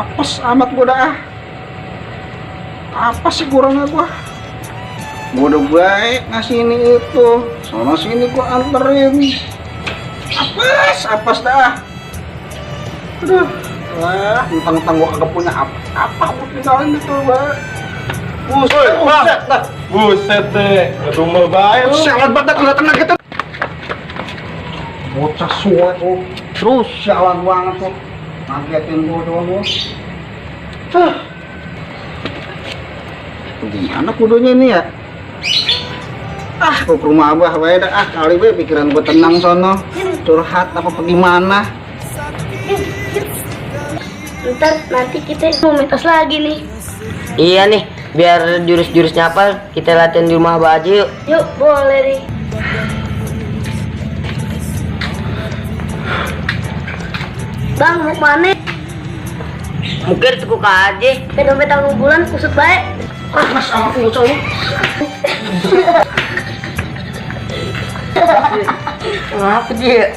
Apes amat gua dah. Apa sih kurangnya gua? Gua udah baik ngasih ini itu, sono sini gua anterin. Apes dah. Aduh, wah, mentang-mentang gua kagak punya apa gua tinggalin itu, Bang. Buset dah. Buset deh, rumah baik lu. Sialan banget kelihatan gitu. Bocah suwe tuh. Terus sialan banget tuh. Ngagetin gua doang gua. Gimana kudunya ini ya? Gua ke rumah abah wae dah, kali we pikiran gua tenang sono. Curhat apa gimana? Ntar nanti kita mau mitos lagi nih. Iya nih, biar jurus-jurusnya apa kita latihan di rumah Abah aja yuk. Yuk, boleh nih. Bang, mau kemana? Mungkin tukuk aja. Dompet tanggung bulan kusut baik. Mas sama kucing lu. Apa dia?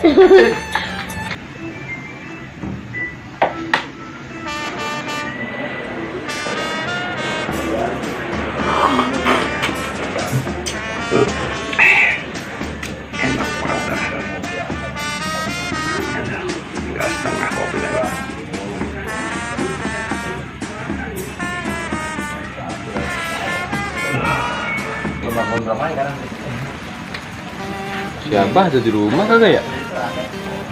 Enak banget. Tinggal setengah kopi lagi. Siapa ada di rumah kagak ya?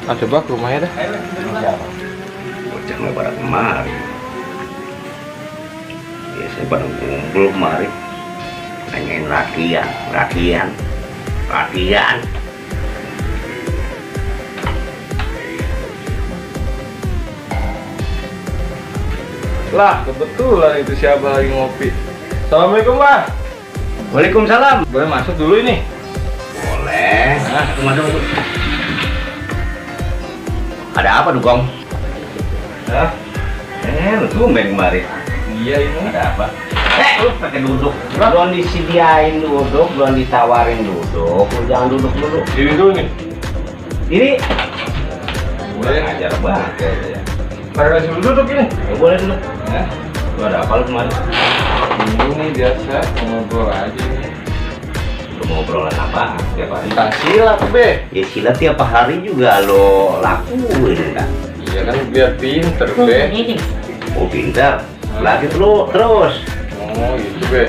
Ada bak rumahnya dah. Bocah nggak pada kemari. Biasanya pada ngumpul kemari. Nanyain latihan. Lah, kebetulan itu siapa lagi ngopi. Assalamualaikum, Pak. Waalaikumsalam. Boleh masuk dulu ini? Boleh. Masuk. Ada apa, Dugong? Hah? Lu tumben kemari. Iya ini. Ada apa? Lu pakai duduk. Belum disediain duduk, belum ditawarin duduk. Lu jangan duduk dulu. Diri dulu nih. Diri. Boleh. Ajar banget ya. Kagak disuruh duduk ini. Ya, boleh duduk. Ya. Lu ada apa lu kemarin? Ini biasa ngobrol aja nih. Lu mau ngobrolan apa? Tiap hari? Tentang silat, Be. Ya silat tiap hari juga lo lakuin kan? Iya kan biar pinter, Be. Oh pintar. Lagi lu terus. Oh, gitu, Be.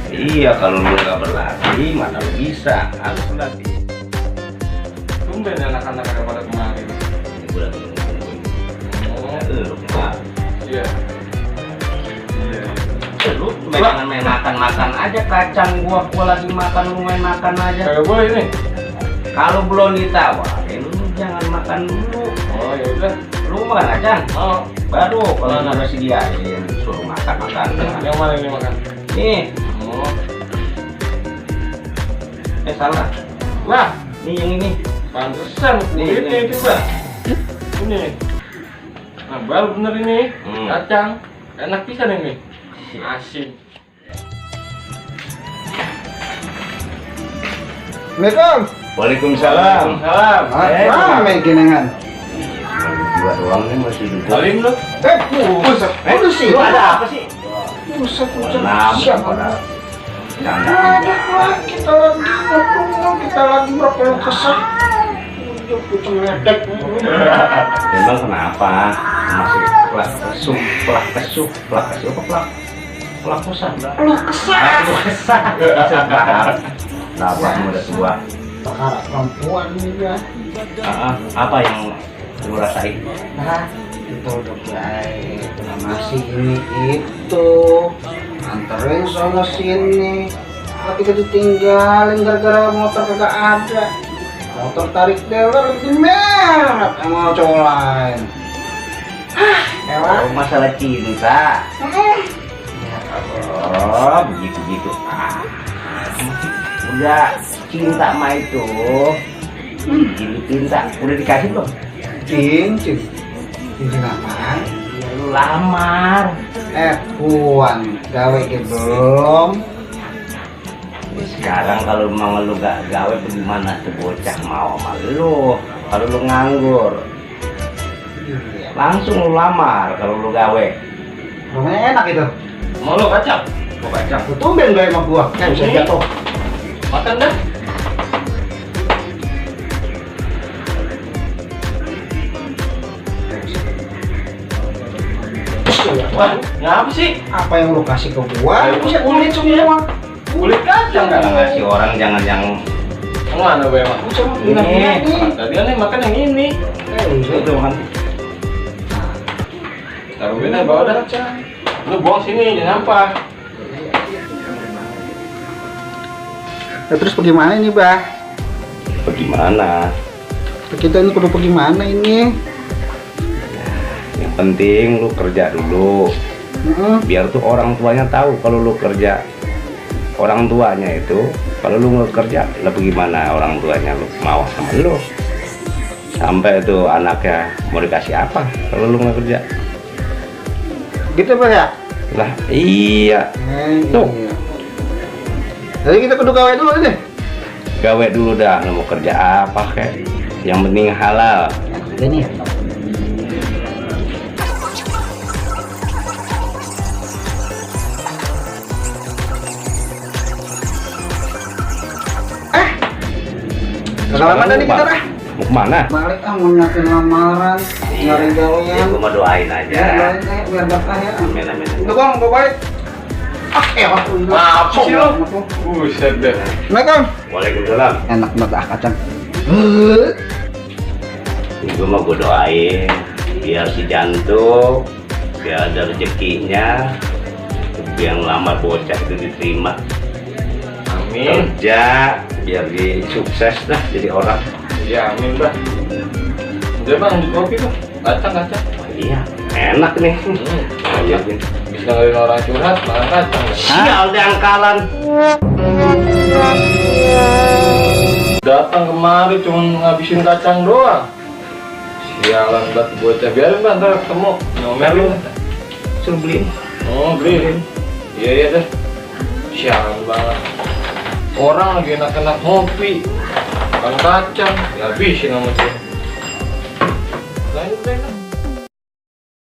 Iya kalau lu nggak berlatih mana lu bisa harus berlatih. Tumben anak-anak kagak pada kemarin. Ini gua lagi nungguin. Oh, Lu kemana? iya. Iya. Lu main makan aja kacang gua lagi makan lu main makan aja. Kagak boleh ini. Kalau belum ditawarin lu jangan makan dulu. Oh, ya udah. Lu makan aja. Oh, Baru kalau nggak sediain suruh makan. yang mana ini makan? Nih, Oh. salah. Lah, Nih yang ini. pantesan Nih, ini nih. juga. Ini. Nah, baru bener ini. Hmm. Kacang. Enak pisan ini. Asin. Assalamualaikum. Waalaikumsalam. Salam. Rame genengan. Dua doang nih masih duduk. Salim lu. Buset. Udah sih. Lu ada apa sih? Buset, Kenapa? siapa? Canda. Ada lah, kita lagi ngobrol, kita lagi berkeluh kesah. Udah kucing ledek. Memang kenapa? Masih pelak kesuh apa pelak kosan? Keluh kesah. Kenapa udah tua? Perkara perempuan ini ya. Apa yang lu rasain? Nah, kita udah baik. Masih ini itu. Anterin sana sini. Tapi kita ditinggalin gara-gara motor kagak ada. Motor tarik dealer dimeret sama cowok lain. Oh, masalah cinta. Oh, begitu. Udah cinta mah itu. Gini cinta. Udah dikasih belum? Cincin. Cincin apaan? Ya, lu lamar. Puan, gawe ke belum? Ya, sekarang kalau mau lu gak gawe bagaimana tuh bocah mau sama lu? Kalau lu nganggur. Iya, langsung lu lamar kalau lu gawe. Namanya enak itu. Mau lo kacang? Mau kacang. Lu tumben gak sama gua. Kan Bisa ini. jatuh. Makan dah. Wah, ngapa sih? Apa yang lu kasih ke gua? Ayo, Bisa kulit kulit semua. Kulit kacang Jangan kan? ngasih orang jangan yang Mana gue emang? Bisa Ini. ini. Tadi nih makan yang ini. itu makan. Taruh ini bawa dah. Lu buang sini, jangan sampah. Nah, terus bagaimana ini, Bah? Bagaimana? Kita ini kudu bagaimana ini? Yang penting lu kerja dulu. Biar tuh orang tuanya tahu kalau lu kerja. Orang tuanya itu kalau lu nggak kerja lah bagaimana orang tuanya lu mau sama lu. Sampai itu anaknya mau dikasih apa kalau lu nggak kerja. Gitu, Bah ya? Lah iya. Tuh. Iya. Jadi kita kudu gawe dulu ini. Gawe dulu dah, lu mau kerja apa kek. Yang penting halal. Ini. Lama tadi kita dah. Mau kemana? Balik mau nyakin lamaran, nyari gawean. Gua mah doain aja. Ya, doain aja biar berkah ya. Amin amin. Udah Bang, gua balik. Apa sih lu? Buset deh. Assalamualaikum. Waalaikumsalam. Enak banget kacang. Gua mah gua doain biar si Jantung biar ada rezekinya, yang lama bocah itu diterima. Amin. Kerja biar di sukses dah jadi orang. Iya, amin dah. Udah bang, lanjut kopi tuh. Kacang. Iya, enak nih. Ayo, Bin. Bisa dengerin orang curhat, makan kacang. Sial deh angkalan. Datang kemari cuma ngabisin kacang doang. Sialan banget bocah. Biarin bang, ntar ketemu. Ngomelin. Suruh beliin. Oh, beliin. Iya deh. Sialan banget. Orang lagi enak-enak ngopi, makan kacang, ya habisin sama dia. Lanjut deh.